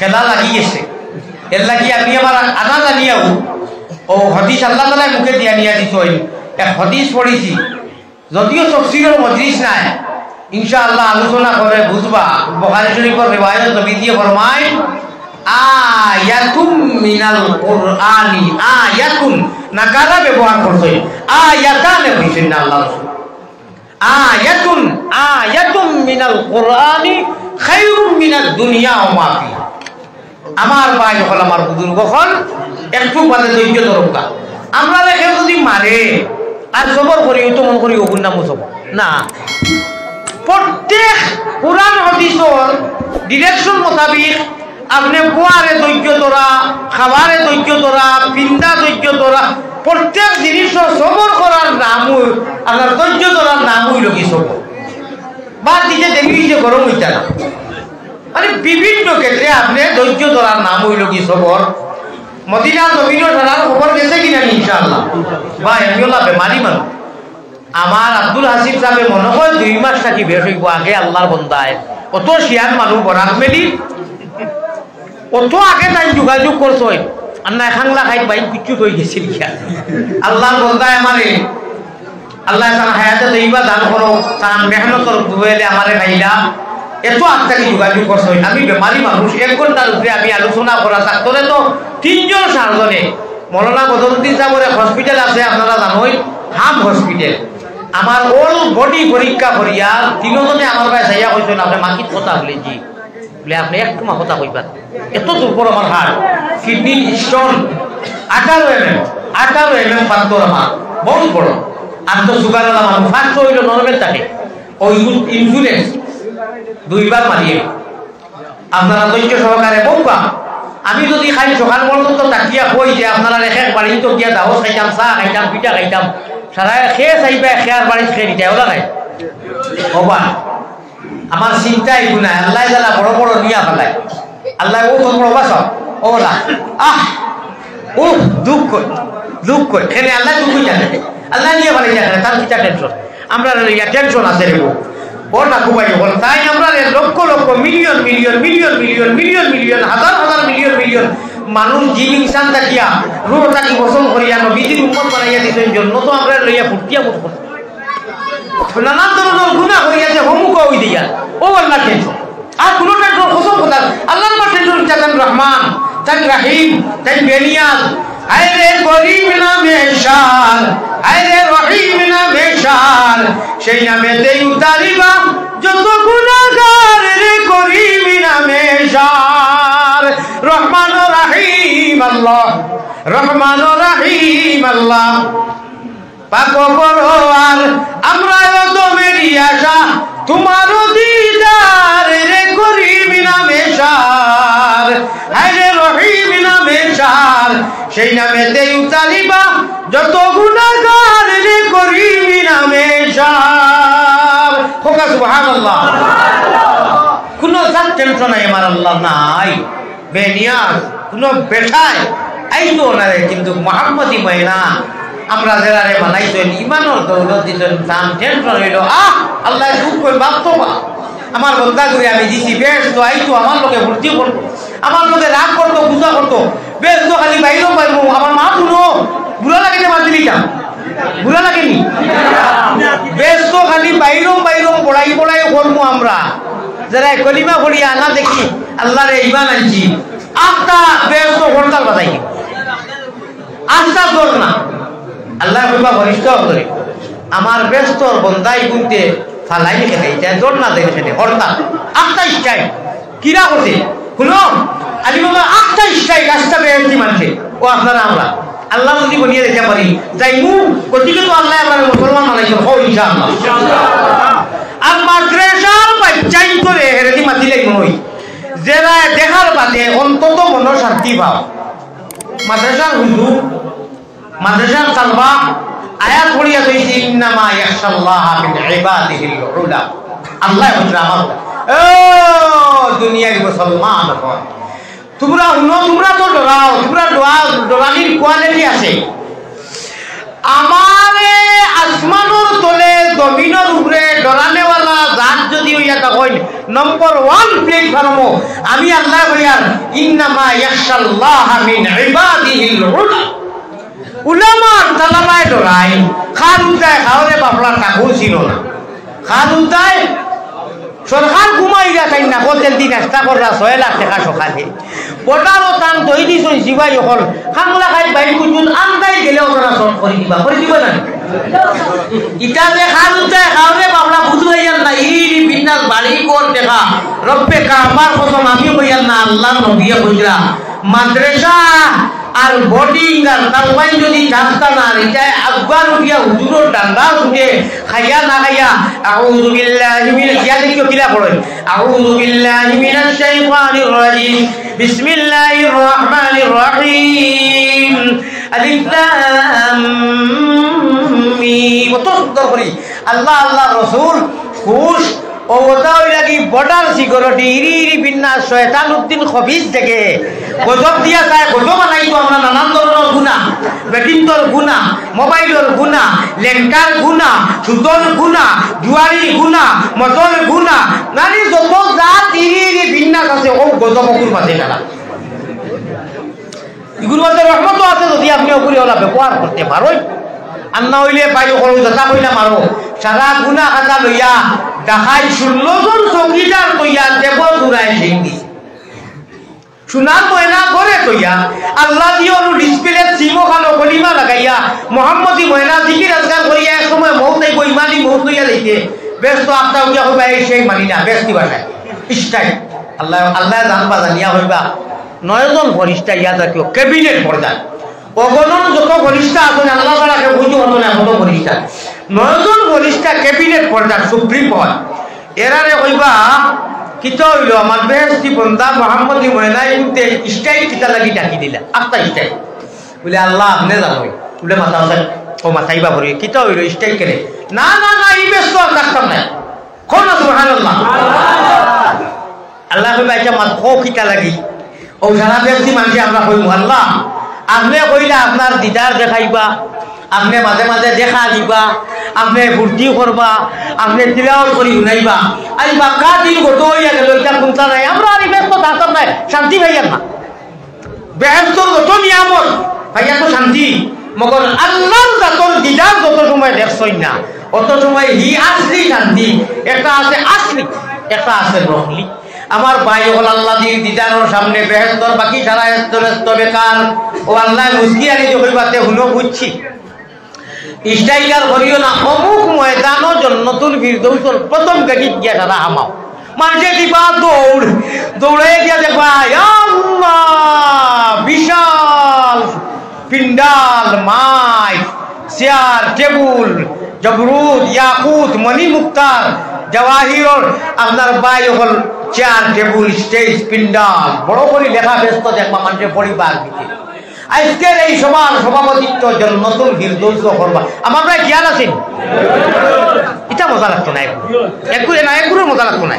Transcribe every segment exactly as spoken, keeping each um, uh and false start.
খেলা লাগি গেছে। এর লাগি আমি আমার আনা জানিয়াও ও হাদিস আল্লাহ তাআলার মুখে দিয়া নিয়া দিছইন। এক হাদিস পড়ছি, যদিও তফসিরর মজলিস নাই, ইনশাআল্লাহ আলোচনা করে বুঝবা। বুখারী শরীফর রিওয়ায়াত, নবীজিয়ে ফরমাইন, "আয়াতুম মিনাল কুরআনি", আয়াতুন, নাকারা ব্যবহার করছইন, আয়াতানে কইছইন না আল্লাহ রাসূল। "আয়াতুন, আয়াতুম মিনাল কুরআনি খায়রুম মিনাদ দুনিয়া ওয়া মা ফিহা।" আমার ভাই অকল, আমার বুজুর্গ অকল, একটু বাদে ধৈর্য ধরউক্কা। আমরারে কেউ যদি মারে আর সবর করি, ও তো মনো করি অগুর নামও সবর না। প্রত্যেক কোরআন হাদিসর direction মোতাবিক আপনে বওয়ারে ধৈর্য ধরা, খাওয়ারে ধৈর্য ধরা, পিন্দা ধৈর্য ধরা, প্রত্যেক জিনিসও সবর করার নাম অই-, আপনার ধৈর্য ধরার নাম অইলো গি সবর। বাদ দিতে দেরি অইছে, গরম অইতা না। মানে, বিভিন্ন ক্ষেত্রে আপনে ধৈর্য ধরার নাম অইলো গি সবর। মদিনা জমিনও সারার খবর গেছে কিনা নি, ইনশাআল্লাহ? ভাই, আমি অলা বেমারি মানুষ। আমার আব্দুল হাসিব সাহেবে মনো কয় দুই মাস থাকি বেশ অইবো, আগে আল্লাহর বন্দায়, অত শিয়ান মানুষ বরাক ভ্যালি, অত আগে তাইন যোগাযোগ করছইন। আর না, খাংলা খাইত বাইন কিচ্ছু অই গেছিল কিয়া। আল্লাহর বন্দায় আমারে আল্লাহ তাআলা হায়াতে তৈবা দান করো, তার মেহনতর দুয়েলে আমারে পাইলা। এত আগ থাকি যোগাযোগ করছইন, আমি বেমারি মানুষ, এক ঘন্টার উপরে আমি আলোচনা করা থাকতরে তো তিনজন চারজনে, মৌলানা বদরুদ্দিন সাহেবর এক hospital আছে, আপনারা জানইন, হাম hospital। আমার all body পরীক্ষা করিয়া তিনজনে আমার ভাই চাইয়া কইছইন, "আপনে মাকিত কথা বলে জি।" বলে, "আপনে একটু মা কথা কইবা, এত দুর্বল আমার heart, kidney stone, আঠারো এমএম, আঠারো এমএম পাত্তর আমার, বহুত বড়। আর তো sugar আলা মানুষ, first অইলো normal থাকে, ওই ইন-, insurance দুইবার মারিয়ে।" আপনারা ধৈর্য সহকারে বউবা, আমি যদি খালি সকাল পর্যন্ত তাকিয়া কই যে আপনারা এক এক বাড়িত গিয়া দাওয়াত খাইতাম, চা খাইতাম, পিঠা খাইতাম, সারা খেয়ে চাইবা, খেয়ার বাড়িত খেয়ে নিতে, ওলা নাই? ওবা, আমার চিন্তাই গুনায়, আল্লাহ যারা বড় বড় নিয়া ফেলায়। আল্লাহ ও তোর বড় বাসা, ও না, আহ, উহ, দুঃখ কই, দুঃখ কই, এখানে আল্লাহ দুঃখ জানে। আল্লাহ নিয়ে ফেলাই যায়, তার কিতা tension? আমরা লইয়া tension আছে রে গো। ও না খুবাই বল, তাই আমরা রে লক্ষ lakh, million million, million million, million million, হাজার হাজার মিলিয়ন মিলিয়ন মানুষ জিন ইনসান থাকিয়া, রূহ থাকি বসন করিয়া, নবীজির উম্মত বানাইয়া দিছইন, জন্য তো আমরা লইয়া ফুর্তিয়া ফুট করছি। নানান ধরনের গুনাহ করিয়া যে হমুকা অই দিয়া, ও আল্লাহ tension। আর কোনো tension, কসম খোদার, আল্লাহর মা tension, তান রহমান, তান রহিম, তান বেনিয়াজ। হায় রে করিম নামে সার, হায় রে রহিম নামে সার, সেই নামেতেই উতারিবা যত গুনাহগার রে করিম নামে সার। রহমান ও রহিম আল্লাহ, রহমান ও রহিম আল্লাহ। পাক পরোয়ার, আমরা অধমেরি আশা, তোমার দিদার রে করিম নামে সার, হায় রে রহিম নামে সার, সেই নামেতেই উতারিবা যত গুনাহগার রে করিম নামে সার। হোকা সুবহানাল্লাহ। কোনো জাত tension নাই আমার আল্লাহ নাই। বেনিয়াজ, কোনো বেটায় আইতো না রে, কিন্তু মোহাম্মদী ময়না, আমরা যারারে বানাইছইন, ইমানর দৌলত দিছইন, তান tension অইলো, আহ, আল্লাহ দুঃখ কই, বাপ তো বাপ। আমার বন্দা করে আমি দিছি, বেহেস্তো আইতো, আমার লগে ফুর্তি করতো, আমার লগে রাগ করতো, গুসা করতো, বেহেস্তো খালি বাইরো পাইবো, আমার মা শুনো, বুড়া লাগে না মাতিলি যা, বুড়া লাগে নি? বেহেস্তো খালি বাইরো বাইরো, বড়াই বড়াই করবো আমরা, যারা কলিমা পড়িয়া আনা দেখি, আল্লাহরে ইমান আনছি, আখতা বেহেস্তো হরতাল বাজাই। আখতা জোর না। আল্লাহ কইবা ফিরিস্তা অকলরে, আমার বেহেস্তর বন্দাই গুনতে ফালাই খেতে, এটা জোর না দেয় খেতে, হরতাল। আখতা strike। কিরা করছে? হুনো, আলী বাবা আখতা strike, আখতা বেহেস্তি মানছে। ও আপনারা আমরা। আল্লাহ যদি বনিয়ে দিতে পারি, যাইমু, গতিকে তো আল্লাহ আপনারা মুসলমান বানাইছেন, হো ইনশাআল্লাহ। আর মাদ্রাসার বাচ্চাই করে হেরেদি মাতিলাই মনে হয়। যারা দেখার বাদে অন্তত মনো শান্তি পাও। মাদ্রাসার হুজুর, মাদ্রাসার তালবা, আয়াত পড়িয়া কইছে, "ইন্নামা ইয়াখশাল্লাহা মিন ইবাদিহিল উলামা।" আল্লাহ হুজুর আমার, ও দুনিয়ার মুসলমান অকল, তোমরা হুনো, তোমরা তো ডরাও, তোমরা ডরা-, ডরানির quality আছে। আমারে আসমানর তলে জমিনর উপরে ডরানেওয়ালা জাত যদি অইয়া থাকইন, নম্বর ওয়ান প্ল্যাটফর্মো আমি আল্লায় কইয়ার, "ইন্নামা ইয়াখশাল্লাহা মিন ইবাদিহিল উলা-, উলামার তালাবায় ডরাইন।" খার উতায় খাওরে বাফড়া ঠাকুর ছিল না। খার উতায় সরকার ঘুমাইরা তাইন না, কত জলদি নাস্তা কররা, ছয় লাখ টেকা সকালে। বর্ডারো তান দই দিছইন সিপাই অকল, খাংলা খাই বাইর কুচুন, আন্দাই গেলে ওনারা সব করি দিবা, করি দিবা না? ইটা যে খার উতায় খাওরে বাফড়া বুঝ অইয়ার না, ইরি বিন্দাস বাড়ি কর টেকা, রব্বে কাবার কসম আমি কইয়ার না, আল্লাহর নবিয়ে কইরা, মাদ্রাসা আর বোর্ডিং আর তালবাইন যদি থাকতা না, আর ইটায় আগুয়ার উঠিয়া হুজুরর ডান্ডা উঠে, খাইয়া না খাইয়া, আউযু বিল্লাহি মিন, ইয়া দেখিও কিলা পড়ইন, আউযু বিল্লাহি মিনাশ শাইতানির রাজিম, বিসমিল্লাহির রহমানির রহিম, আলিফ লাম মিম। অত সুন্দর করি আল্লাহ, আল্লাহর রসুল, খুশ, ও ওটা অইলা কি বর্ডার সিকিউরিটি, ইরি ইরি বিন্না শয়তান উদ্দিন খবিস দেখে গজব দিয়া চায়, গজব বানাইতো আমরা নানান ধরনর গুনা, বেটিন্তর গুনা, মোবাইলর গুনা, লেংকার গুনা, সুদর গুনা, জুয়ারির গুনা, মদর গুনা, নানি যত জাত ইরি ইরি বিন্না আছে, ও গজব অকুর মাঝে নানা। ইগুর মাঝে রহমতও আছে, যদি আপনে অগুরে ওলা ব্যবহার করতে পারইন। আর না অইলে ভাই অকল যেতা কইলাম আরো, সারা গুনা খাতা লইয়া ঢাকায় ষোলো জন চৌকিদার কইয়া দেব জুড়ায় সেই দিছে। সোনার ময়না ঘরে থইয়া, আল্লাহ দিয়া অনু ডিসপ্লে সিম খানো কলিমা লাগাইয়া, মোহাম্মদী ময়না জিকির আজকার করিয়া এক সময় মৌত আইব, ইমানি মৌত লইয়া যাইতে। বেহেস্তো আখতা উঠিয়া কইবা, "এই সেই মানি না, বেহেস্তি বাসায়।" ইস্টাইল। আল্লাহ, আল্লাহ জান বাজানিয়া কইবা, নয়জন ফরিস্তা ইয়া জাতীয় ক্যাবিনেট পর্যায়। অগণন যত ফরিস্তা আছইন, আল্লাহ ছাড়া কেউ বুঝি হতো না, কত ফরিস্তা। নয়জন ফরিস্তা ক্যাবিনেট পর্যায়, সুপ্রিম পাওয়ার। এরারে কইবা, "কিতা অইলো আমার বেহেস্তি বন্দা মোহাম্মদী ময়নায় কিন্তু ইস্টাইল কিতা লাগি ডাকি দিলা?" আখতা ইস্টাইল। বুলে, "আল্লাহ, আপনে জানইন।" বুলে, "মাথা আছে, ও মাথাইবা পড়ি, কিতা অইলো ইস্টাইল কেনে?" "না, না, না, ই বেহেস্তো আর থাকতাম না।" কও না সুবহানাল্লাহ। আল্লাহ কইবা, "আচ্ছা, মাত কও কিতা লাগি?" ও সারা বেহেস্তি মানষে আমরা কইমু, "আল্লাহ, আপনে কইলা আপনার দিদার দেখাইবা, আপনে মাঝে মাঝে দেখা দিবা, আপনে ফুর্তি করবা, আপনে তিলাওয়াত করি হুনাইবা। আজ বাক্কা দিন গত অইয়া গেল, ইটা কুন্তা নাই, আমরা আর ই বেহেস্তো থাকতাম নাই, শান্তি পাইয়ার না।" বেহেস্তর যত নিয়ামত, পাইয়া তো শান্তি, মগর আল্লাহর জাতর দিদার যত সময় দেখছইন না, অত সময় হি আসলি শান্তি। একটা আছে আসলি, একটা আছে নকলি। আমার ভাই অকল, আল্লাহর দিদারর সামনে বেহেস্তর বাকি সারা এস্ত বেস্ত বেকার। ও আল্লাহ মুস্কি আনি যে কইবা, "তে হুনো বুঝছি।" স্ট্রাইকার করিও না, অমুক ময়দানো জন্নতুল ফিরদৌসর প্রথম গেটিত গিয়া তারা হামাও। মানষে দিবা দৌড়, দৌড়াইয়া গিয়া দেখবা, ইয়া আল্লাহ, বিশাল পিন্ডাল, মাইক, চেয়ার, টেবুল, জবরুদ, ইয়াকুত, মণি মুক্তার, জওয়াহিরর, আপনার ভাই অকল চেয়ার, টেবুল, স্টেজ, পিন্ডাল, বড় করি লেখা বেহেস্ত দেখবা মানষে পরিবার দিতে। আজকের এই সভার সভাপতিত্ব জন্নতুল ফিরদৌস করবা। আমার ভাই খেয়াল আছে নি? ইটা মজা লাগতো না একটু। একটু না, একটুও মজা লাগতো না।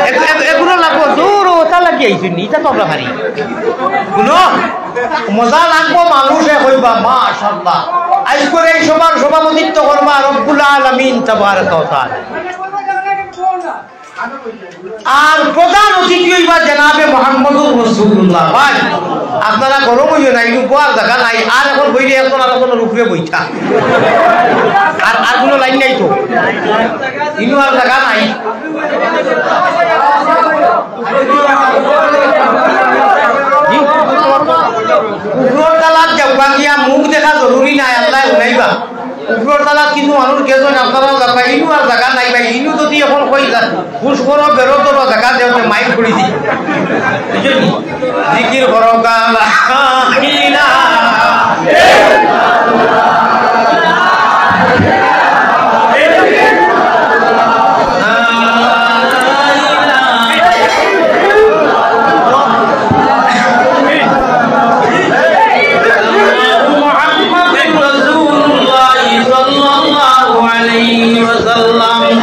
একটু, একটু, একটু লাগবো, জোর ওটা লাগিয়ে আইসুন নি, ইটা তো আমরা পারি। হুনো, মজা লাগবো, মানুষে কইবা, "মাশাআল্লাহ।" আজকের এই সভার সভাপতিত্ব করবা রব্বুল আলামিন তাবারাকা ওয়া তাআলা। আর প্রধান অতিথি অইবা জনাবে মোহাম্মদুর রাসূলুল্লাহ। ভাই, আপনারা গরম অইও না, ইনু বওয়ার জাগা নাই। আর এখন বইলে এখন আর এখন উপরে বইতা। আর, আর কোনো লাইন নাই তো। ইনু আর জাগা নাই। উপরর তালাত যাওয়া গিয়া মুখ দেখা জরুরি নাই, আল্লাহ হুনাইবা। উপরর তালাত কিন্তু মানুষ গেছইন, আপনারাও যাবা, ইনু আর জাগা নাই ভাই, ইনু যদি এখন কই যা, ঘুষ করো, বেরো ধরো, জাগা দেওতে মাইক পড়ি দি। বুঝলি? জিকির করো, লা ইলাহা ইল্লাল্লাহ। মুহাম্মাদুর রাসূলুল্লাহ সাল্লাল্লাহু আলাইহি ওয়াসাল্লাম।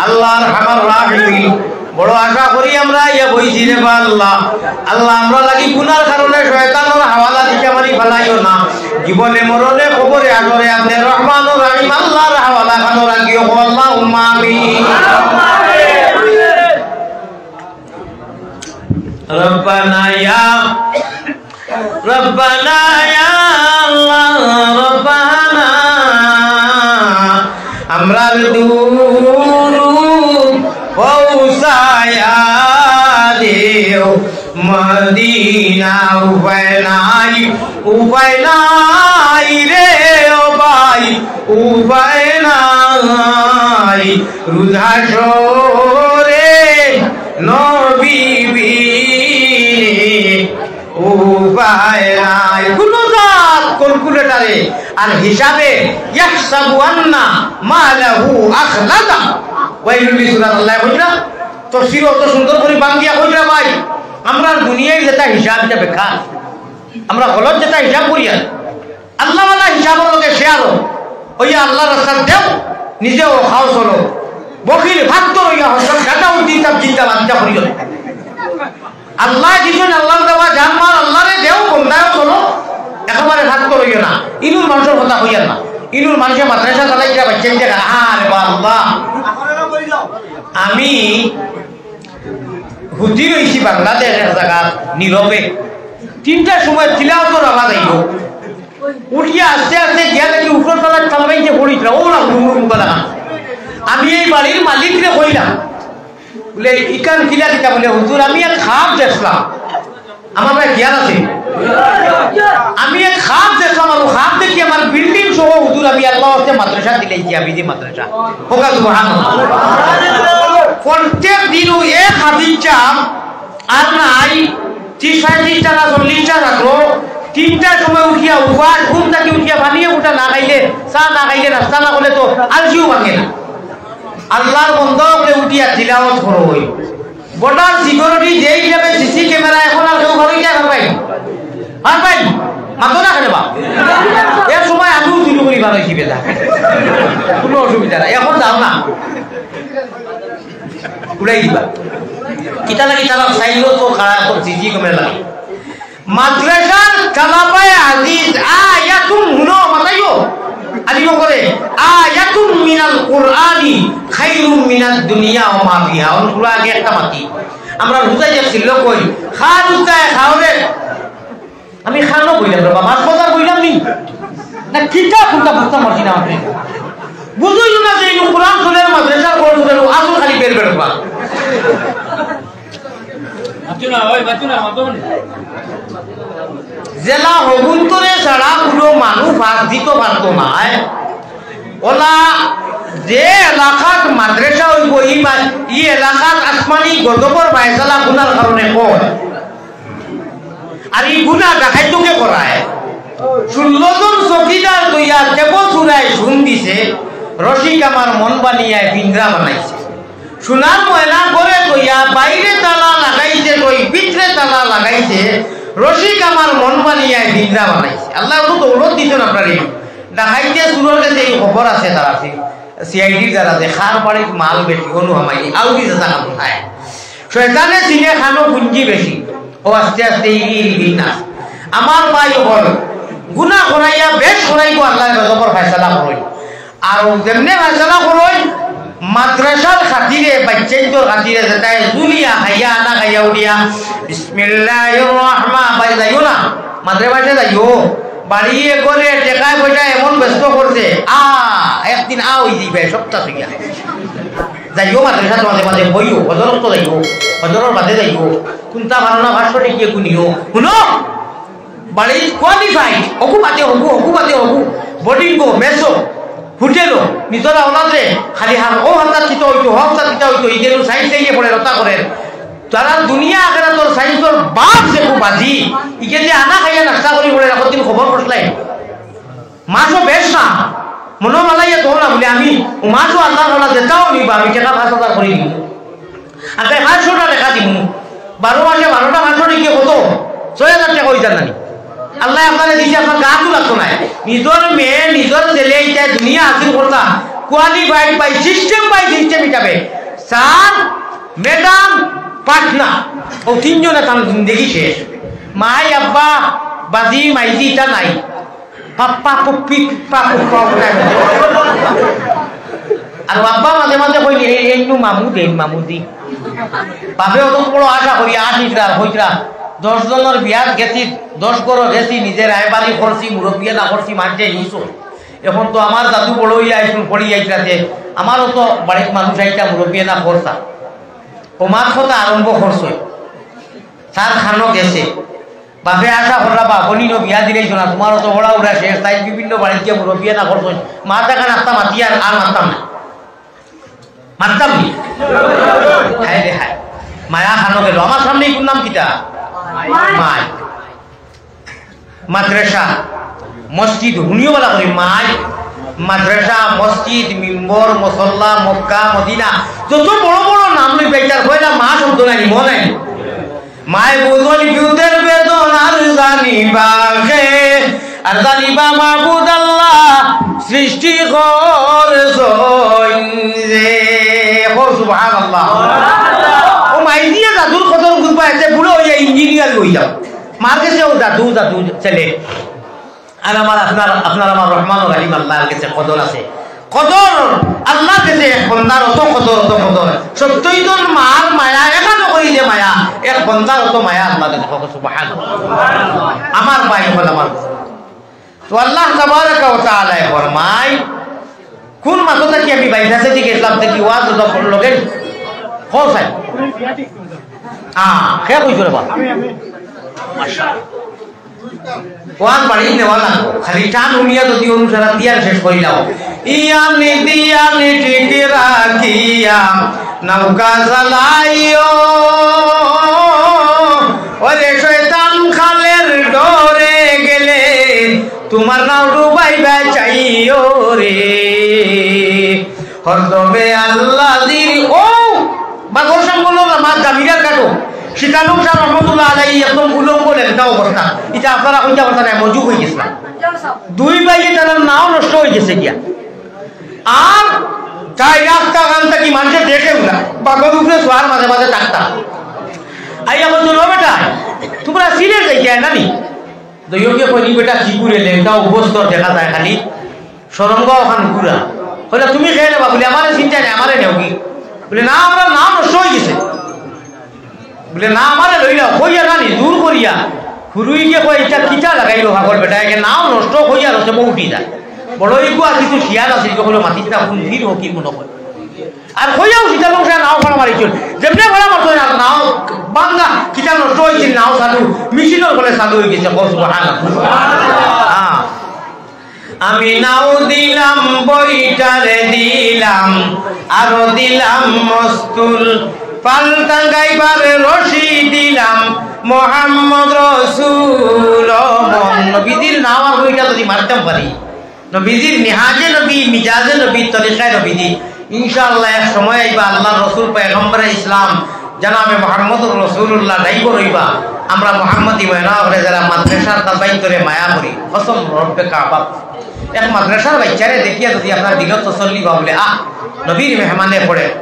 আল্লাহর হামার রাহিমি, বড় আশা করি আমরা ইয়া বইছি রে বা আল্লাহ। আল্লাহ, আমরা লাগি গুনার কারণে শয়তানর হাওয়ালা দিতে পারি ফালাইও না। জীবনে মরণে কবরে হাশরে আপনে রহমান ও রহিম আল্লাহর হাওয়ালা খানো রাখিও, আল্লাহুম্মা আমিন। রব্বানা ইয়া, রব্বানা ইয়া আল্লাহ, রব্বানা, আমরার দুরুদ পৌঁছায়া দেও মদিনা। উপায় নাই, উপায় নাই রে ও ভাই, উপায় নাই। রোজ হাশরে নবী বিনে উপায় নাই। কুনু জাত ক্যালকুলেটরে আর হিসাবে ইয়াহসাবু আন্না মালাহু আখলাদা। ওয়াইলুল লিসুরাত আল্লাহ কইরা, তফসির অত সুন্দর করি বান্ধিয়া কইরা ভাই, আমরার দুনিয়ার যেটা হিসাব, ইটা বেকার। আমরা গলত যেটা হিসাব করিয়ার, আল্লাহওয়ালা হিসাবর লগে শেয়ার অইয়া আল্লাহর রাস্তাত দেও, নিজেও খাও চলো। বখিল ফাত্তর অইয়া হজরত গাজা উদ্দিন সাব জিন্দাবাদ, ইটা করিও না। আল্লায় দিছইন, আল্লাহর দেওয়া জান মাল আল্লাহরে দেও, বন্দায়ও চলো, একেবারে ফাত্তর অইও না। ইনুর মানষর কথা কইয়ার না, ইনুর মানষে মাদ্রাসা চালাইয়া বাচ্চাইন্তে, আরে বা আল্লাহ। আমি হুজি রইছি বাংলাদেশ এক জাগাত নীরবে। তিনটার সময় তিলাওয়াতর আওয়াজ আইলো। উঠিয়া আস্তে আস্তে গিয়া দেখি উপর তলার তালবাইতে পড়িতরা, ও না হুড়ুর মুখা দেখা। আমি এই বাড়ির মালিকরে কইলাম, বলে, "ইখান কিলা কিতা?" বলে, "হুজুর, আমি এক খাব দেখলাম।" আমার ভাই খেয়াল আছে? "আমি এক খাব দেখলাম, আর ও খাব দেখি আমার বিল্ডিং সহ, হুজুর, আমি আল্লাহ হস্তে মাদ্রাসা দিলাইছি, আমি যে মাদ্রাসা।" হোক সুবহানাল্লাহ। প্রত্যেক দিন ও এক হাদিস চাম আর নাই, ত্রিশ পঁয়ত্রিশটা না চল্লিশটা রাখলো। তিনটার সময় উঠিয়া উপাস, ঘুম থাকি উঠিয়া পানিয়ে ফুটা না খাইলে, চা না খাইলে, নাস্তা না করলে তো আলসিও ভাঙে না। আল্লাহর বন্দা অকলে উঠিয়া তিলাওয়াত করইন। বর্ডার সিকিউরিটি যে হিসাবে সিসি ক্যামেরা, এখন আর কেউ ভালো ইটা পারবাই? পারবাই? মাতো না কেনে বা? এক সময় আমিও চুরি করি ভালো হইছি বেটা। কুনু অসুবিধা নাই। এখন যাও না। উড়াই দিবা। কিতা লাগি তারা সাইলো তো খাড়া তো সিসি ক্যামেরা লাগে। মাদ্রাসার তালাবায়ে আজিজ আয়াতুন হুনো মাতাইও। আলিমে কইরা, "আয়াতুন মিনাল কুরআনি খাইরুম মিনাদ দুনিয়া ওয়া মা ফিহা।" অন পুরা আগে একটা মাতি। আমরা বুঝাই যাচ্ছিল কই, খান উতায় খাওরে। আমি খানো বইলাম রে বাবা, মাছ বাজার বইলাম নি? না কিতা কোনটা বুঝতাম পারছি না আপনি। বুঝইল না যে এই কোরআন চলের মাদ্রাসার কোরআন চলের আসল খালি বের বের বা। মাতু না, ওই মাতু না, মাতু না। জেলা হগুন্তরে ছাড়া কুনু মানুষ ফাঁস দিত পারতো নায়। ওলা যে এলাকাত মাদ্রাসা অইবো, ই মা-, ই এলাকাত আসমানি গজবর ফায়সালা গুনার কারণে কয়। আর ই গুনা ডাকাইতকে করায়। ষোলো জন চকিদার লইয়া কেবো চুরায় শুন দিছে, রশিক আমার মন বানিয়া পিঞ্জরা বানাইছে। সোনার ময়না ঘরে থইয়া বাইরে তালা লাগাইছে, কই ভিতরে তালা লাগাইছে, রশিক আমার মন বানিয়া পিঞ্জরা বানাইছে। আল্লাহ তো দৌলত দিছইন আপনারে। ডাকাইতে চুরর গেছে ই খবর আছে তারা, সি-, সিআইডির যারা যে খার বাড়িত মাল বেশি, অনু হামাই, আউরি যাতা খাবো খায়। শয়তানে চিনে খানো পুঞ্জি বেশি, ও আস্তে আস্তে ইরি ইরি বিন্যাস। আমার ভাই অকল, গুনা করাইয়া বেশ করাইবো আল্লাহ গজবর ফায়সালা করইন। আর যেমনে ফায়সালা করইন, মাদ্রাসার খাতিরে, বাচ্চাইন্তর খাতিরে, যেতায় জুলিয়া খাইয়া, আনা খাইয়া উঠিয়া, বিসমিল্লাহির রহমান, ভাই যাইও না, মাদ্রে মাঝে যাইও, বাড়িয়ে ঘরে টেকায় পয়সা এমন ব্যস্ত করছে, আ, একদিন আ অই দিবে, সপ্তাহ থইয়া। যাইও মাদ্রাসাত মাঝে মাঝে বইও, ফজরর তো যাইও, ফজরর বাদে যাইও, কুন্তা পারো না পাঁচশো টেকিয়ে কুনিও। হুনো, বাড়িত qualified, হকু বাদে হকু, হকু বাদে হকু, বোর্ডিংও, মেসো, হোটেলো, নিজর আওলাদরে খালি হার, ও হাতাত কিতা অইতো, ও হাতাত কিতা অইতো, ইগেরও সাইন্স লইয়া পড়ের, ওতা করের। তারা দুনিয়া আখেরাতর সাইন্সর বাপ যেগু বাজি, ইগে যে আনা খাইয়া নাস্তা করি পড়ের, এখন দিন খবর পড়ছলায়। মাসও বেশ না, মনো মালাইয়া তো না বলে আমি, ও মাসও আল্লাহর ওয়ালা যেতাও নিবা, আমি টেকা পাঁচ হাজার করি দিমু। আর তাই পাঁচশোটা টেকা দিমু, বারো মাসে বারোটা পাঁচশো টেকা কত? ছয় হাজার টেকা অইযার না নি? আল্লায় আপনারে দিছে, আপনার গাত লাগতো নায়। নিজর মেয়ে, নিজর ছেলে, ইতা দুনিয়া হাসিল করতা, qualified by system, by system হিসাবে। স্যার, ম্যাডাম, পার্টনার, ও তিনজনে তান জিন্দেগি শেষ। মাই, আব্বা, বাজি, মাইজি, ইতা নাই। পাপ্পা পুপ্পি পিপ্পা পুপ্পা উঠায়। আর বাপ্পা মাঝে মাঝে কইলে, "এই, এই নু মামু দেন, মামু দি।" বাপে অত বড় আশা করি আশিস আর কইতরা, দশ জনর বিয়াত গেছি, দশ ঘরো গেছি, নিজে রায়বাড়ি করছি, মুরব্বিয়ে না করছি, মানছে হিংসো। এখন তো আমার দাদু বড় হইয়া আইসুন, পড়ি আইতরাতে, আমারও তো বাড়িত মানুষ আইতা, মুরব্বিয়ে না করতা। ও মাত কথা আরম্ভ করছে, তার খানো গেছে। বাপে আশা কররা, "বাপ, অনিনো বিয়া দিলাইছো না, তোমার অত ওড়া উড়া শেষ।" তাই বিভিন্ন বাড়িত গিয়া মুরব্বিয়ে না করছো, মা টাকা নাস্তা মাতি আর, আর মারতাম না, মারতাম নি। হায় রে হায়, মায়া খানো গেল। আমার সামনে ইগুর নাম কিতা? মাই। মাদ্রাসা, মসজিদ, হুনিও বালা করি, মাই, মাদ্রাসা, মসজিদ, মিম্বর, মসল্লা, মক্কা, মদিনা, যত বড় বড় নাম লই পাইতার, পয়লা মা শব্দ নাই, মনে নাই। মায় বুঝন কিউতের বেদন আর জানিবা খে, আর জানিবা মাবুদ আল্লাহ সৃষ্টি করছইন যে। কও সুবহানাল্লাহ। ও মাই দিয়া দাদুর কদর বুঝবা, এতে বুড়া হইয়া ইঞ্জিনিয়ার হইয়া। মার গেছে ও দাদু, দাদু ছেলে। আর আমার আপনার, আপনার আমার রহমান ও রহিম আল্লাহর গেছে কদর আছে। কদর, আল্লাহর গেছে এক বন্দার অত কদর, অত কদর। সত্তইর জন মার মায়া, এখানো করি যে মায়া, এক বন্দার অত মায়া আল্লাহর গেছে। কও সুবহানাল্লাহ। আমার ভাই হল আমার। তো আল্লাহ তাবারাকা ওয়া তাআলায় ফরমায়, কোন মাত্র থাকি আমি বাইরে আছে দিকে ইসলাম থাকি ওয়াজ তো লগে কও চাই। আ, কে কইছো রে বাবা? মাশাআল্লাহ। ওয়াজ বাড়ি নেওয়া লাগবো। খালি টান উনিয়া যদি অনুসারে দিয়া শেষ করি দাও। ইয়ানি দিয়ানি ঠিক রাখিয়া নৌকা চালাইও। ওরে শয়তান খালের ডরে গেলে তোমার নাও ডুবাইবা চাইও রে। হরদমে আল্লাহ দিন ও বাগর সঙ্গল আমার জামিরার কাটো। সীতানং শাহ রহমতুল্লাহ আলাইহি একদম উলঙ্গ লেংটা অবস্থা। ইটা আপনারা কইতা পারতা না, মজু হয়ে গেছে। দুই ভাইয়ে তারা নাও নষ্ট হয়ে গেছে গিয়া। আর তাই রাস্তা গান থাকি মানুষে দেখেও না। বাগর উপরে সোয়ার মাঝে মাঝে থাকতাম। আইয়া বলতো, "ও বেটা, তোমরা সিলেট যাই যায় না নি?" দৈয়কে কই, "বেটা, কি করে লেংটা অবস্থা দেখা যায় খালি?" শরমগাঁও খান ঘুরা। কইলা, "তুমি খেয়ে নেবা?" বলে, "আমারে চিন্তা নেই, আমারে নেও কি?" বলে, "না, আমরা নাম নষ্ট হয়ে গেছে।" বলে, "না, আমারে লইলাও।" কইয়া নানি, দূর করিয়া। হুরুইকে কয়, "ইটা কিতা লাগাইলো পাগল বেটা, একে নাম নষ্ট কইয়া রসে বউ উঠি যায়।" বড় ইগু আছে, তুই শিয়াল আছে, ইগু হলো মাতিস না, কোন ভিড় হোক কি মনে হয়। আর কইয়াও সীতানং শাহ নাও ভাড়া মারিছিল। যেমনে ভাড়া মারতো না, নাও বাঙ্গা, কিতা নষ্ট হয়েছিল, নাও চালু, মেশিনর বলে চালু হয়ে গেছে, কও সুবহানাল্লাহ। হ্যাঁ। আমি নাও দিলাম, বইটারে দিলাম, আরো দিলাম মস্তুল, পাল টাঙ্গাইবার রশি দিলাম, মোহাম্মদ রসুল। ও মন, নবীজির নাম আর বইটা যদি মারতাম পারি, নবীজির মিহাজে নবী, মিজাজে নবী, তরিকায় নবীজি, ইনশাআল্লাহ এক সময় আইবা, আল্লাহর রসুল পয়গম্বরে ইসলাম জনাবে মোহাম্মদুর রসুলুল্লাহ ড্রাইভার হইবা। আমরা মোহাম্মদী ময়না করে যারা মাদ্রাসার তালবাইন করে মায়া করি, কসম রব্বে কাবা। এক মাদ্রাসার বাচ্চারে দেখিয়া যদি আপনার দিল তসল্লি বা বলে, "আহ, নবীর মেহমানে পড়ে",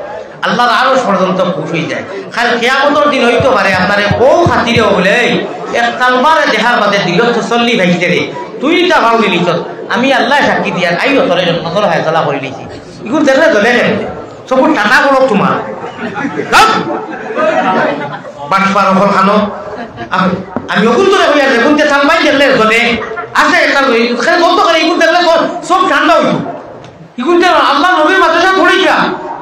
আল্লাহর আরশ পর্যন্ত খুশ হয়ে যায়। কাল কিয়ামতর দিন হইতে পারে আপনারে ও খাতিরে বলে, "এক তালবারে দেখার বাদে দিল তসল্লি ভাইতে রে, তুই তা ভাও নিলিছ, আমি আল্লাহ সাক্ষী দিয়ার আইও তোরে জন্নতর হায়সালা করে নিছি।" ইগুন দেখলে জ্বলে কেমনে? চকুর টাটা বড় তোমার। যাও। বাটপার অকল খানো। আম-, আমি অকুন তোরে কইয়ার দেখুন যে সালমাই দেখলে জ্বলে। আছে একটা রই-, এখানে বন্ধ করে ইগুন দেখলে তো সব ঠান্ডা হইতো। ইগুন যে আল্লাহ নবীর মাদ্রাসা পড়িকা।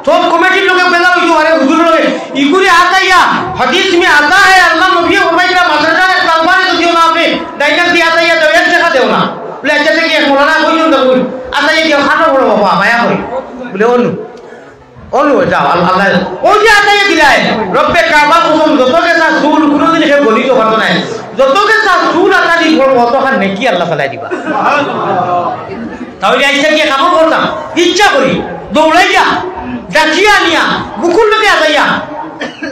সব কমিটির লোকে বেলা হইতো, আরে হুজুর লোকে। ইগুরে আতাইয়া, হাদিস মে আতা হে, আল্লাহ নবী ফরমাইরা মাদ্রাসা এক তালবারে যদি না আপনি ডাইনার দিয়ে আতাইয়া দেও, এক টাকা দেও না। বলে, "আচ্ছা, ঠিক আছে, মৌলানা কইজন দেখুন।" আতাইয়া দিয়ে খানো বড় বাবা, মায়া করি। বলে, "অনু।" অনু, যাও, আল-, আল্লাহ, ওই যে আতাইয়া দিলাই, রব্বে কাবা কসম, যত গেছা চুল, কোনোদিন সে গলিত পারতো নাই। যত গেছা চুল আতা দি পড়বো, অতখান নেকি আল্লাহ ফালাই দিবা। তাহলে আইসা গিয়ে কাপড় করতাম, ইচ্ছা করি, দৌড়াইয়া, ডাকিয়া আনিয়া, বুকুর লোকে আতাইয়া।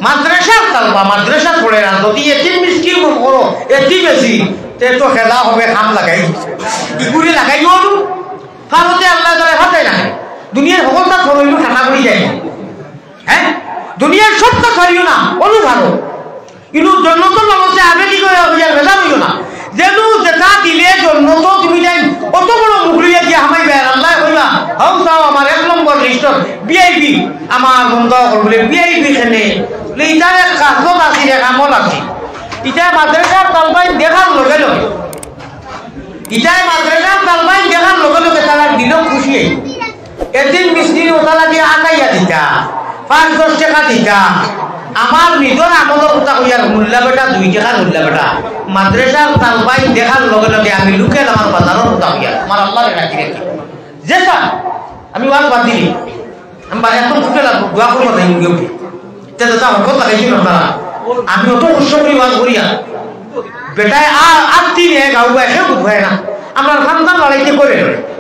মাদ্রাসার তালবা, মাদ্রাসা পড়ে না, যদি এতিম মিসকিন করো, এতিম বেশি, তে তো খেলা হবে, খাম লাগাই। ইগুলি লাগাই দিও নু। ভারতে আল্লাহ তাআলা ফাতে না। দুনিয়ার হকলতা সরইল ঠান্ডা করি যায়। হ্যাঁ? দুনিয়ার সবটা সরিও না, অনু ভালো। কিন্তু জন্নতর বাবদে আবেগী করে অভিযান বেজার হইও না। যেন যেটা দিলে জন্নত তুমি যাই, ও ইটার এক খাসলত আছে, এক আমল আছে। ইটায় মাদ্রাসার তালবাইন দেখার লগে লগে, ইটায় মাদ্রাসার তালবাইন দেখার লগে লগে তারার দিলো খুশি অইবো। এতিম মিসকিন অতার লাগি আটাইয়া দিতা, পাঁচ দশ টেকা দিতা। আমার নিজর আমলর কথা কইয়ার, মুল্লা বেটা দুই টেকার মুল্লা বেটা, মাদ্রাসার তালবাইন দেখার লগে লগে আমি লুকে আমার বাজারর কথা কইয়ার, আমার আল্লারে রাখি রাখি। যে স্যার, আমি ওয়াজ বাদ দিলি, আমি বাড়ি একদম ফুটে লাগবো, দোয়া করবো তাই মুখে উঠে। তে দাদা হকত লাগাইছিল আপনারা, আমি অত কষ্ট করি ওয়াজ করিয়া, বেটায় আর আর তিন এক আউ গায়ে কেউ বুঝায় না, আমরা খানদান লড়াইতে করে লড়ে।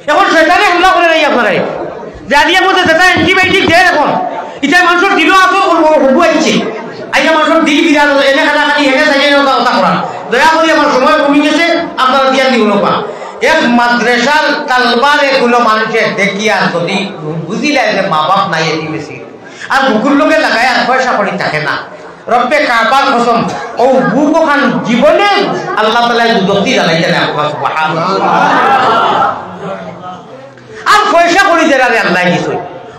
এখন শয়তানে হামলা করে নাই আপনারা, যে আদিয়া মধ্যে যেটা অ্যান্টিবায়োটিক দেয় এখন, ইটা মানুষের দিলও আসর করবো, হবু আইছে। আইয়া মানুষের দিল বিরান, এনে খানা খানি, এনে সাইডে কথা কথা করা। দয়া করি আমার সময় কমে গেছে, আপনারা দিয়া দিব না। এক মাদ্রাসার তালবারে কোনো মানুষে দেখিয়া যদি বুঝিলে যে মা বাপ নাই এটি বেশি, আর বুকুর লগে লাগায় আর পয়সা করি থাকে না। রব্বে কাবার কসম, ও বুক ওখান জীবনে আল্লাহ তাআলা দুদক দি জ্বালাইতে না, সুবহানাল্লাহ। আর পয়সা করি যারারে আল্লাহ দিছে,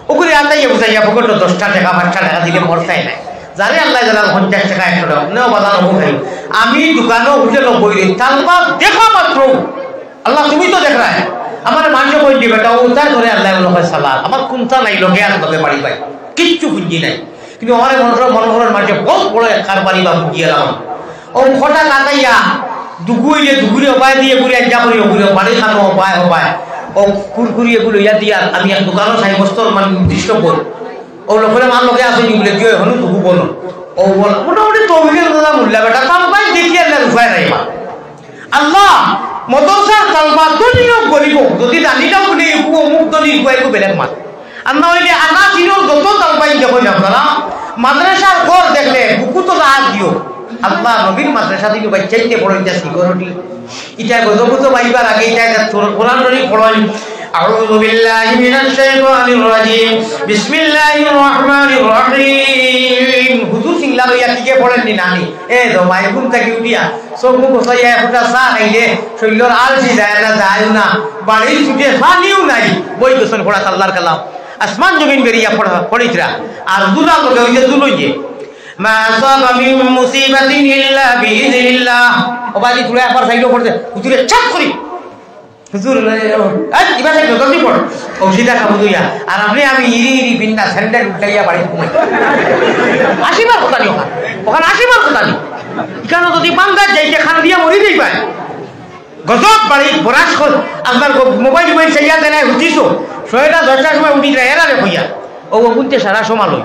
ওগুলি আল্লাহ বুঝাইয়া পকেটো দশটা টেকা, পাঁচটা টেকা দিলে মরতাই নাই। যারে আল্লাহ যারা পঞ্চাশ টেকা, একশো টেকা, নেও বাজার অমুক খাই। আমি দোকানো উঠে লোক বই রে, তালবা দেখা মাত্র, আল্লাহ তুমি তো দেখ রায়, আমার মানুষে কই দিবে, এটা উতার করে আল্লাহ মনে হয় সালা, আমার কুন্তা নাই, লগে আর লগে বাড়ি পাই, কিচ্ছু পুঞ্জি নাই। কিন্তু আমার মনে হয়, মনে হয় মানুষে বহুত বড় এক কারবারি বা পুঞ্জি এলাম। ও খটা কাটাইয়া, দুগু অইলে দুগুরে উপায় দিয়ে ঘুরে, যা করি ঘুরে, বাড়ি খানো উপায় উপায়। ও কুরকুরি এগুলো ইয়া দিয়া, আমি এক দোকানও সাব্যস্ত মানে নির্দিষ্ট করি। ও লোকের মার লোকে আসেনি বলে, "কি হয়, হনু দুগু বলো?" ও বল, মোটামুটি তৌফিকের কথা মূল্য বেটা, তার ভাই দেখি আল্লাহর উপায় নাই মা। আল্লাহ, মাদ্রাসার তালবা ধনী হোক গরিব হোক, যদি জানিটাও বলে, "ইকু অমুক ধনী, ইকু, ইকু বেলেগ মাল।" আর না হইলে আল্লাহ চিনো যত তালবাই দেখো না আপনারা, মাদ্রাসার ঘর দেখলে বুকু তো রাত দিও। আল্লাহ নবীর মাদ্রাসা দিল, বাচ্চাইতে পড়াইতে সিকিউরিটি। ইটা গজব তো বাইবার আগে ইটা একটা কোরআন শরীফ পড়াই। أعوذ بالله من الشيطان الرجيم. بسم الله الرحمن الرحيم. হুজুর সিংলা লইয়া কিকে পড়েননি নানি? এ জমাই ঘুম থাকি উঠিয়া চোখ মুখ ঘষাইয়া একটা চা খাইলে শরীরর আলসি যায় না, যায়ও না। বাড়ির ছুটে পানিও নাই। বই গোসল পড়া আল্লাহর কালাম। আসমান জমিন বেরিয়া পড়া, পড়িতরা। আর দুলা লোকে ওই যে দুলইয়ে। ما أصاب من مصيبة إلا بإذن الله. ও বাড়ি তুলে একবার সাইডে পড়ছে। হুজুরে চাপ করি। হুজুর, এই, এবার সাইডে জলদি পড়। ও সিধা খাবো দুইয়া। আর আপনি আমি ইরি ইরি বিন্না স্যান্ডেল উঠাইয়া বাড়ি ঘুমাই। আসিবার কথা নি ওখান। ওখান আসিবার কথা নি। এখানে যদি বাংলা যাইতে খান দিয়া মরি যাইবায়। গজব বাড়ি বরাস কর, আপনার গো-, মোবাইল মোবাইল চাইয়া দেনায় উঠিছো, ছয়টা দশটার সময় উঠি যায়, এরা রে কইয়া। ও, ও বুনতে সারা সময় লই।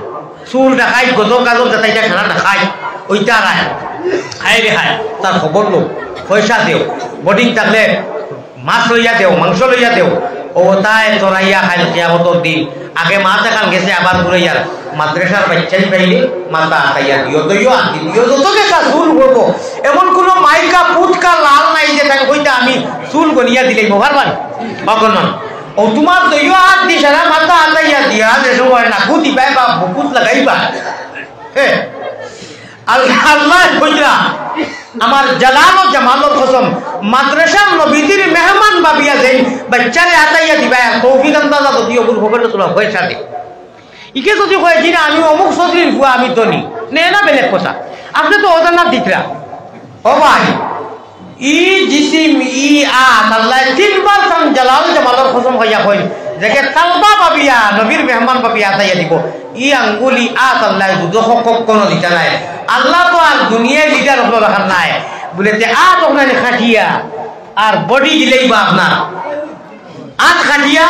চুর ডাকাই, গজব গাজব যেটা, এটা সারা ডাকাই, ওইটা রায়। খায় রে খায়, তার খবর লো, পয়সা দেও, বোর্ডিং থাকলে মাছ লইয়া দেও, মাংস লইয়া দেও, ও তাই তোরাইয়া খাইল কিয়ামতর দিন। আগে মাছ দেখান গেছে, আবার ঘুরে যার। মাদ্রাসার বাচ্চাই পাইলে মাথা আটাইয়া দিও, দইও আনতে দিও, যত গেছা চুল করবো। এমন কোনো মাইকা পুটকা লাল নাই যে তাকে কইতে আমি চুল গনিয়া দিলে মোহার বান অগণন। ও তোমার দইও আত দি সারা মাথা আটাইয়া দিয়া যে সময় নাকু দিবাই বা বুকুত লাগাইবা। হ্যাঁ, আল্লাহ, আল্লাহ কইরা, আমার জালাল ও জামালর কসম, মাদ্রাসার নবীজির মেহমান ভাবিয়া যেইন বাচ্চারে আটাইয়া দিবা, আর তৌফিক আন্দাজা যদি ওগুর পকেটো তোলা পয়সা দে। ইকে যদি কয়, "জি না, আমি অমুক চৌধুরীর ফুয়া, আমি ধনী", নে না বেলেগ কথা। আপনি তো অজানা দিতরা। ও ভাই, ই জিসিম, ই আত, আল্লাহ তিনবার তান জালাল জামালর কসম খাইয়া কইন, যাকে তালবা ভাবিয়া, নবীর মেহমান ভাবিয়া আটাইয়া দিব। ই আঙ্গুলি আত আল্লাহ দুজখো কখনো দিতা নায়। আল্লাহ তো আর দুনিয়ার লিডার অকল রাখার নায়। বলে, তে আত ওখানে খাটিয়া, আর বডি দিলেই বা আপনার। আত খাটিয়া,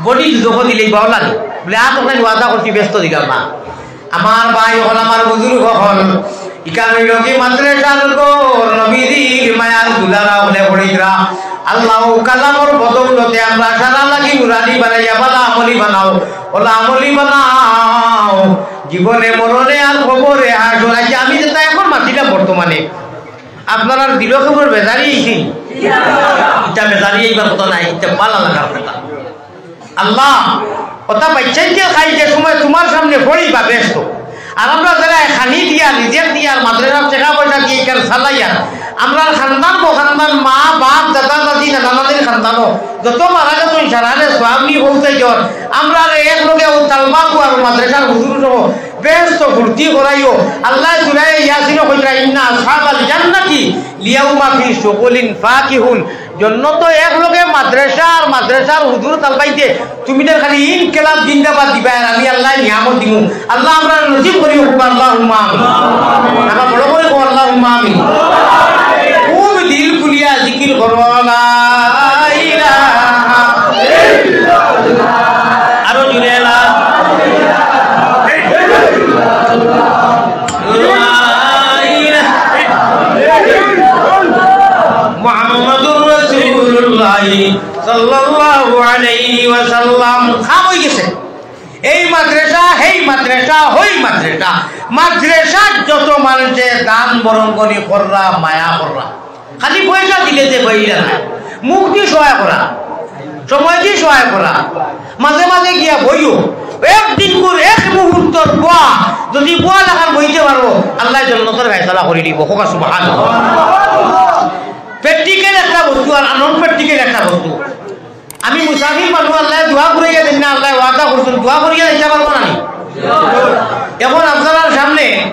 বডি দুজখো দিলেই বা ওলা নি। বলে, আত ওখানে ওয়াদা করছি, ব্যস্ত দিলাম না। আমার ভাই অকল, আমার বুজুর্গ অকল, ইখান অইলো কি মাদ্রাসার ঘর, নবীজির মায়ার দুলারা অকলে পড়িতরা। আল্লাহ কালামর বদৌলতে আমরা সারা লাগি নুরানি বানাইয়া বালা আমলি বানাও, ওলা আমলি বানাও। জীবনে মরণে আর কবরে হাসর। আচ্ছা, আমি যেটা এখন মাতিলাম বর্তমানে, আপনারার দিলো খবর বেজারি আইছে? ইটা বেজারি আইবার কথা নাই, ইটা বালা লাগার কথা। আল্লাহ, ওটা বাচ্চাইতে খাই যে সময় তোমার সামনে পড়ি বা ব্যস্ত। আর আমরা যারা খানি দিয়া, রিজেক্ট দিয়া, আর মাদ্রাসার টেকা পয়সা দিয়ে এখানে চালাইয়া, আমরার খান্দান বখান্দান, মা, বাপ, দাদা, দাদি, নানা, নানির খান্দানো যত মারা গেছইন, সারারে সওয়াব নি পৌঁছাই দেওয়ার। আমরারে একলগে অউ তালবা কুয়ার মাদ্রাসার হুজুর সহ বেহেস্ত ফুর্তি করাইও। আল্লায় সূরা ইয়াসিনো কইরা, "ইন্না আসহাবাল জান্নাতি লিয়াউমা ফি শুগুলিন ফাকিহুন।" জন্নতো একলগে মাদ্রাসা আর মাদ্রাসার হুজুর তালবাইতে তুমি তার খালি ইনকিলাব জিন্দাবাদ দিবা, আর আমি আল্লায় নিয়ামত দিমু। আল্লাহ আমরারে নসিব করিও, কউক্কা আল্লাহুম্মা আমিন। আবার বড় করি কও, আল্লাহুম্মা আমিন। খুব দিল খুলিয়া জিকির করো, লা ইলাহা ইল্লাল্লাহ। আরো জুরে লা ইলাহা ইল্লাল্লাহ। মুহাম্মাদুর রাসূলুল্লাহ সাল্লাল্লাহু আলাইহি ওয়াসাল্লাম। কাম অই গেছে। এই মাদ্রাসা, হেই মাদ্রাসা, হই মাদ্রাসা। মাদ্রাসাত যত মানষে দান বরঙ্গনি কররা, মায়া কররা। খালি পয়সা দিলে যে পাইরা নায়, মুখ দি সহায় করা, সময় দি সহায় করা, মাঝে মাঝে গিয়া বইও। একদিনকুর এক মুহূর্তর বওয়া, যদি বওয়া লাখান বইতে পারো, আল্লায় জন্নতর ফয়সালা করি দিবো। কউক্কা সুবহানাল্লাহ। Practical একটা বস্তু আর non practical একটা বস্তু। আমি মুসাফির মানুষ, আল্লায় দোয়া করিয়া দেইন না, আল্লায় ওয়াদা করছইন, দোয়া করিয়া দিতা পারবো না নি? এখন আপনারার সামনে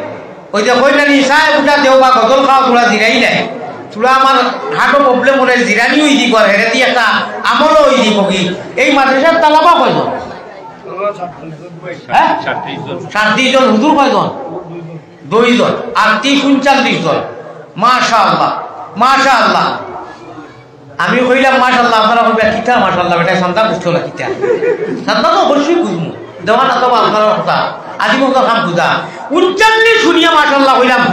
ওই যে কইলা নি, চা এক ঘুটা দেও বা গজল খাও, থুড়া জিরাইলাই। থুড়া আমার heart-ও problem অইলে জিরানি অই দিবো, আর হেরেদি একটা আমলও অই দিবো কি। এই মাদ্রাসার তালাবা কয়জন? হ্যাঁ? সাতত্রিশ জন। হুজুর কয়জন? দুইজন। আর ত্রিশ, ঊনচল্লিশ জন। মাশাআল্লাহ, মাশাআল্লাহ। আমি কইলাম, "মাশাআল্লাহ", আপনারা কইবা, "কিতা মাশাআল্লাহ, বেটায় চান্দা খুজতো না কিতা?" চান্দা তো অবশ্যই খুজমু, দেওয়া না তো বা আপনারার কথা, আজি মতো কাম খুজা। ঊনচল্লিশ হুনিয়া মাশাআল্লাহ কইলাম।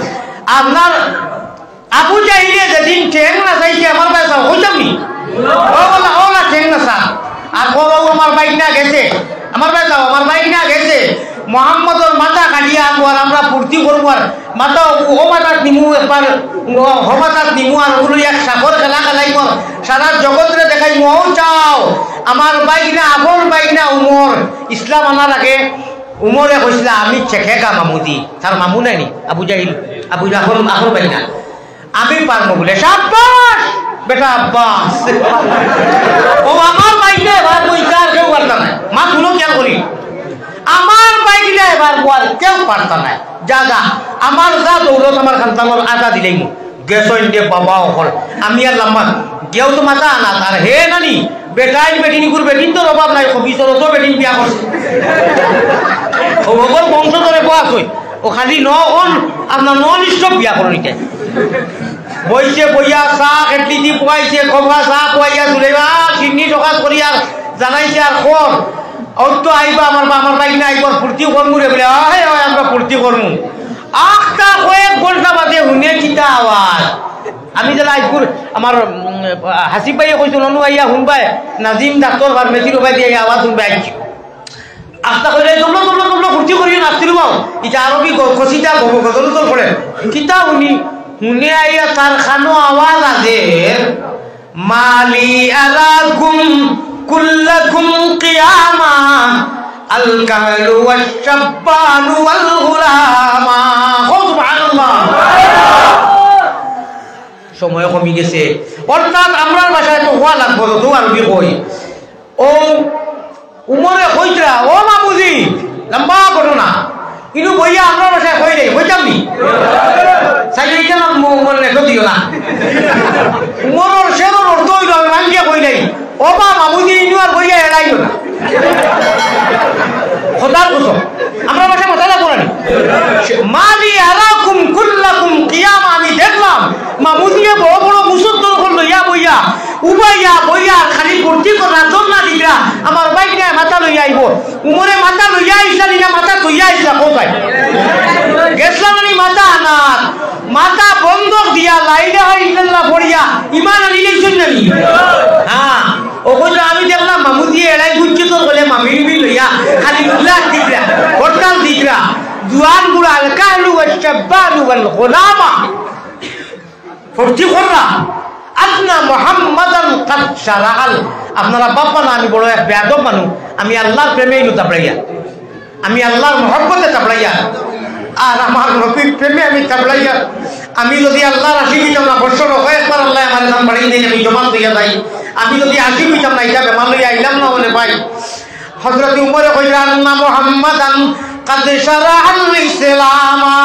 আপনার আবু জাহিলে যেদিন ঠেং নাচাইছে, আমার বায় চাও, কইতাম নি? ও বালা, ও বালা, ঠেং নাচা। আর ও বাবু, আমার ভাইগ্না গেছে, আমার বায় চাও, আমার ভাইগ্না গেছে। মোহাম্মদর মাথা কাটিয়া আনবো আর আমরা ফুর্তি করবো আর মাথা ও, ও মাথাত নিমু একবার, ও, ও মাথাত নিমু আর ওগুলো এক সাগর খেলা খেলাইমু আর সারা জগতরে দেখাইমু, ও চাও, আমার ভাইগ্না, আপন ভাইগ্না উমর, ইসলাম আনার আগে উমরে কইছিলা, "আমি চেখেগা মামুদি", তার মামু নায়নি, আবু জাহিল, আবু জাহল, আপন ভাইগ্না। "আমি পারমু" বুলে, "সাব্বাস বেটা আব্বাস।" ও আমার ভাইগ্না এবার কইছে, আর কেউ পারতা নায়। মা তুলো খেয়াল করি, আমার ভাইগ্না এবার আর কেউ পারতা নায়। যা, যা, আমার যা দৌলত আমার খান্দানর আধা দিলাইমু। গেছইন দে বাবা অকল, আমি আর লাম্বা। গেও তো মাথা আনা, তার হে নানি, বেটাইন বেটিন ইগুর বেটিন তোর অভাব নাই, কবি তোর অত বেটিন বিয়া করছে। ও অকল বংশ ধরে বয়া কই। ও খালি ন অন, আপনার নন স্টপ বিয়া করো নিতে। বইছে বইয়া চা কেটলি দি পুয়াইছে, খোকা চা পুয়াইয়া তুলে, আর সিন্নি টকাত করি আর জানাইছে আর খর। অত আইবা আমার বা-, আমার ভাইগ্না আইবার ফুর্তি করমু রে বুলে, আয়, আয়, আমরা ফুর্তি করমু। আখতা কয়েক ঘন্টা বাদে হুনে কিতা আওয়াজ। আমি যেলা আইজকুর আমার, উম, হাসিব ভাইয়ে কইছইন, "অনু আইয়া হুনবায়, নাজিম ডাক্তর ফার্মেসির ওবায়দি আইয়া আওয়াজ হুনবায়।" আখতা কইলে, "তবলো, তবলো, তবলো, ফুর্তি করিও না, আস্তে বাও।" ইটা আরবি গ-, কসিদা গ-, গজল উজল পড়ে। কিতা হুনি? হুনে আইয়া তার খানো আওয়াজ আছে, "মালি আরাকুম কুল্লাকুম কিয়ামা, আল কাহলু ওয়াশ শাব্বানু ওয়াল গুলামা।" ও সুবহানাল্লাহ। সময় কমি গেছে, অর্থাৎ আমরার ভাষায় তো হওয়া লাগবো, যত আরবি কই। ও উমরে কইতরা, "ও মামুজি", লম্বা ঘটনা। ইনু বইয়া আমরার ভাষায় কইলে, কইতাম নি? চাইলে ইটা না, ম-, মনে রেখো দিও না। উমরর শেরর অর্থ অইলো, আমি মানকে কইলাই, "ও বা মামুজি, ইনু আর বইয়া এড়াইও না।" খোদার কসম, আমরার ভাষায় মাথা লাগবো না নি? "মালি আরাকুম কুল্লাকুম কিয়ামা", আমি দেখলাম, মামুজিয়ে বড় বড় মুসুর দরকল লইয়া বইয়া, উবাইয়া বইয়া খালি ফুর্তি কররা, জন্না দিতরা। আমার ভাইগ্নায় মাথা লইয়া আইবো। উমরে মাথা লইয়া আইছলা নি না মাথা থইয়া আইছলা, কও ভাই? গেছলা নানি মাথা আনাত? মাথা বন্দক দিয়া লা ইলাহা ইল্লাল্লাহ পড়িয়া ইমান আনিলাইছইন নানি? হ্যাঁ। ও কইলো, "আমি দেখলাম মামুজিয়ে এড়াই বুঝছে তো", বলে মামির মিল লইয়া খালি উল্লাস দিতরা, হরতাল দিতরা। জুয়ান বুড়া, আল কাহলু ওয়াশ শাব্বানু ওয়াল গুলামা। ফুর্তি কররা। আন্না মুহাম্মাদান কাদ শারাহাল। আপনারা ভাববা না আমি বড় এক বেয়াদব মানুষ, আমি আল্লাহর প্রেমে ইনু তাবড়াইয়া, আমি আল্লাহর মহব্বতে তাবড়াইয়া। আর আমার নবীর প্রেমে আমি থাবড়াইয়া, আমি যদি আল্লাহর আশিক অইতাম না, বছর কয়েকবার আল্লায় আমারে দাম বাড়াই দেইন, আমি জমাত অইয়া যাই। আমি যদি আশিক অইতাম না, ইটা বেমার লইয়া আইলাম না অনে ভাই। হযরত উমরে কইরা, "আন্না মুহাম্মাদান কাদ শারাহাল ইসলামা।"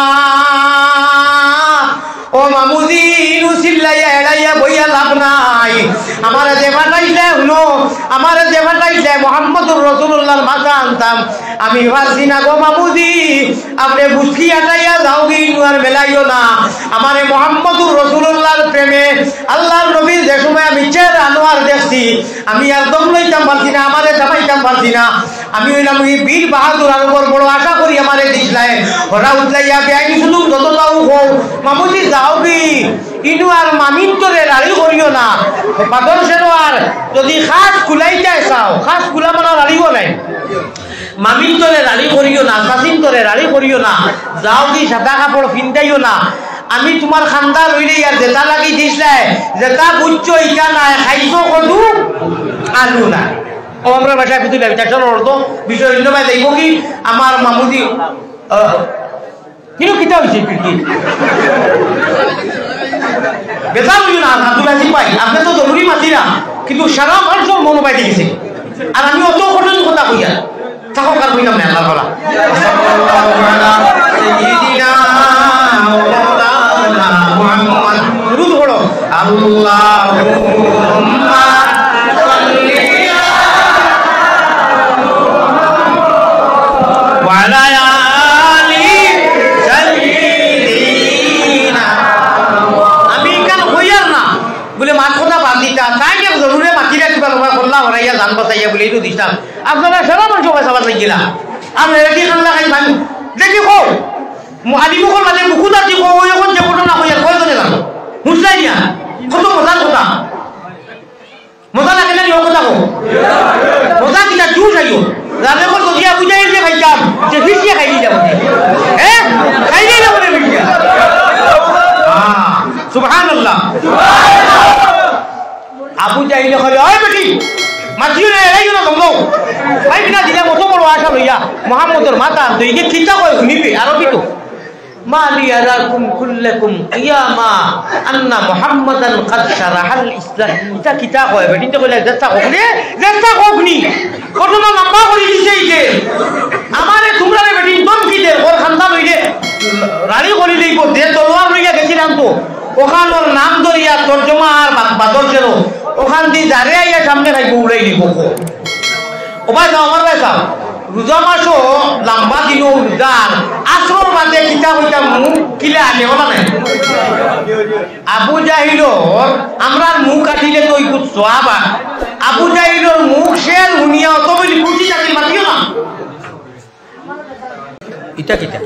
ও মামুজি, ইনু চিল্লাইয়া এড়াইয়া বইয়া লাভ নাই। আমারে যে ফাটাইছলায়, হুনো, আমারে যে ফাটাইছলায়, মুহাম্মদুর রাসূলুল্লাহর মাথা আনতাম, আমি পারছি না গো মামুজি। আপনে বুঝকি আটাইয়া যাওগি, ইনু আর মেলাইও না। আমারে মুহাম্মদুর রাসূলুল্লাহর প্রেমে, আল্লাহর নবীর যে সময় আমি চেহারা আনোয়ার দেখছি, আমি আর দম লইতাম পারছি না, আমারে চাপাইতাম পারছি না। আমি অইলাম অউ বীর বাহাদুর, আর বড় বড় আশা করি আমারে দিছলায়। হরা উঠলাইয়া বেআইনি সুযোগ যত তাও হও, মামুজি যাওগি, ইনু আর মামিন্তরে রাড়ি করিও না। বাদর সেনো আর যদি খাস কুলাইতায় চাও, খাস কুলা মানা রাড়িও নাই। মামিন্তরে রাড়ি করিও না, চাচিন্তরে রাড়ি করিও না। যাওগি সাদা কাপড় ফিন্দাইও না। আমি তুমার খান্দা লইলে ইয়ার যেটা লাগি দিছলায়, যেটা বুঝছো ইটা নায়, খাইছো কদু আলু না। ও আমরার ভাষায় কইতে লাগে, তার অর্থ বিষয় অন্য ভাই দেখবো কি আমার মামুজি, আহ, কিন্তু কিতা অইছে কি? বেজার অইও না, আব্দুল আজিজ ভাই, আপনে তো জরুরি মাতিরা, কিন্তু সারা মানুষর মনো বাইদে গেছে। আর আমি অত কঠিন কথা কইয়ার, থাকো, আর কইলাম না, আল্লাহ ভালা। সাল্লাল্লাহু আলা সাইয়্যিদিনা ওয়া মাওলানা মুহাম্মদ। দুরূদ পড়ো। আল্লাহুম্মা সাল্লি ওয়া আলা আলি সাইয়্যিদিনা। আমি ইখান কইয়ার না, বুলে মাত কথা বাদ দিতা, তাই যে জরুরে মাতিরা কিবা তোমার কল্লা হরাইয়া জান বাঁচাইয়া বুলে ইটু দিতাম। আপনারা সারা মানুষ পয়সা বাঁচাই গেলা। আর রেডি খান লাগাই ভাই, দেখি কও, মু-, আলী মুখর মাঝে মুকুট আছে কও, ওই এখন যে ঘটনা হইয়া কয়জনে জানো? হুঁশলাই দিয়া, কত মজার কথা। মজা লাগে না নি ও কথা কও? মজা কিতা জুস আইও। রাবে কর যদি আবু জাহিল যে খাইতাম, যে ফিসিয়া খাইলি যাবো। হ্যাঁ? খাইলি যাবো রে ফিসিয়া। হ্যাঁ, সুবহানাল্লাহ। আবু জাহিলে কইলে, "ওই বেটি, মাতিও না, এড়াইও না, জমলো।" ভাই কিনা দিলাম অত বড় আশা লইয়া, মোহাম্মদর মাথা আনতো, এই যে কিতা কয় হুনিবে, আরবি তো। "মা লি আরাকুম কুল্লাকুম কিয়ামা আন্না মুহাম্মাদান কাদ শারাহাল ইসলাম।" ইটা কিতা কয় বেটি? ইটা কইলে, "চেষ্টা করুক রে, চেষ্টা করুক নি। ঘটনা লম্বা করি দিছে এই যে। আমারে তোমরা রে বেটি ধমকি দের, ওর খান্দা লইলে রাড়ি করি লইব, যে তলোয়ার লইয়া গেছিলাম তো।" ওখানোর নাম ধরিয়া তর্জমা আর বা-, বাদর কেন? ওখান দি যারে আইয়া সামনে খাইব, উড়াই দিব। ও ভাই সাব, আমার ভাই সাব, রোজা মাসও লম্বা দিনও রোজার, আসরর বাদে কিতা কইতা মুখ কিলা আনে, ওলা নাই। আবু জাহিলর, আমরার মুখ কাটিলে তো ওই কুছ সোয়াব আর। আবু জাহিলর মুখ শের হুনিয়া অত বলি খুশি থাকি মাতিও না। ইটা কিতা?